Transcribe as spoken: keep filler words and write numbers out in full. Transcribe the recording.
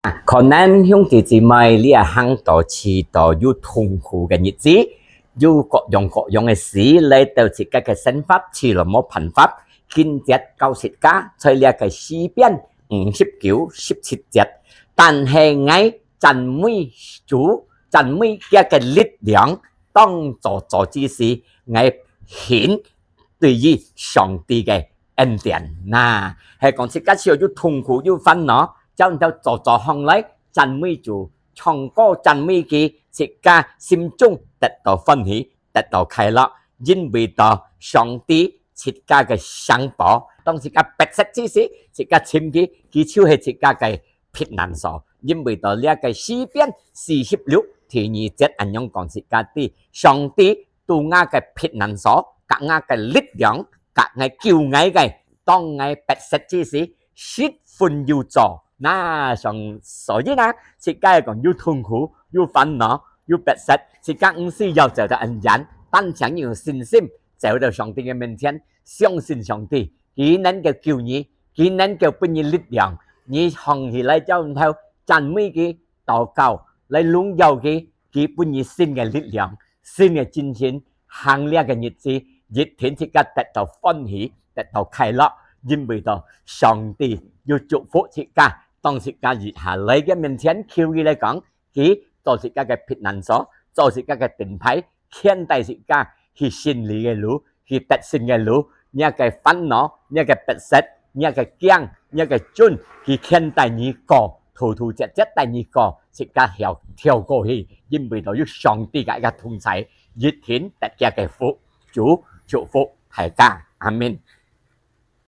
可能兄弟姊妹，這下行到試到有痛苦个日子，有各樣各樣个事來到自家个生活，試到無辦法，經節教自家，在這个詩篇五十九十七節，但係𠊎讚美主，讚美佢个力量，當做做之事，𠊎顯對於上帝个恩典。那係講自家試到有痛苦、有煩惱，照樣做做項來讚美主，唱歌讚美佢，自家心中得到歡喜，得到快樂，因為到上帝自家个城堡，當自家迫切之時，自家尋佢，佢就係自家个避難所。因為到這个詩篇四十六第二節恁樣講自家知，上帝做𠊎个避難所，佮𠊎个力量，佮𠊎救𠊎个，當𠊎迫切之時，十分有助。那上，所以呢，自家講有痛苦、有煩惱、有迫切，自家毋需要走到恁遠，單淨有信心走到上帝个面前，相信上帝，佢能夠救你，佢能夠分你力量，你䟘起來之後，讚美佢，禱告，來榮耀佢，佢分你新个力量，新个精神，行這个日子，一定自家得到歡喜，得到快樂，因為到上帝有祝福自家，當自家一下來佢面前求佢來講，佢做自家个避難所，做自家个盾牌，牽帶自家去勝利个路，去得勝个路，若个煩惱，若个迫切，若个驚，若个顫，佢牽帶你過，突突直直帶你過，自家跳，跳過去，因為到有上帝个一个同在，一定得佢个福，主祝福大家，阿門。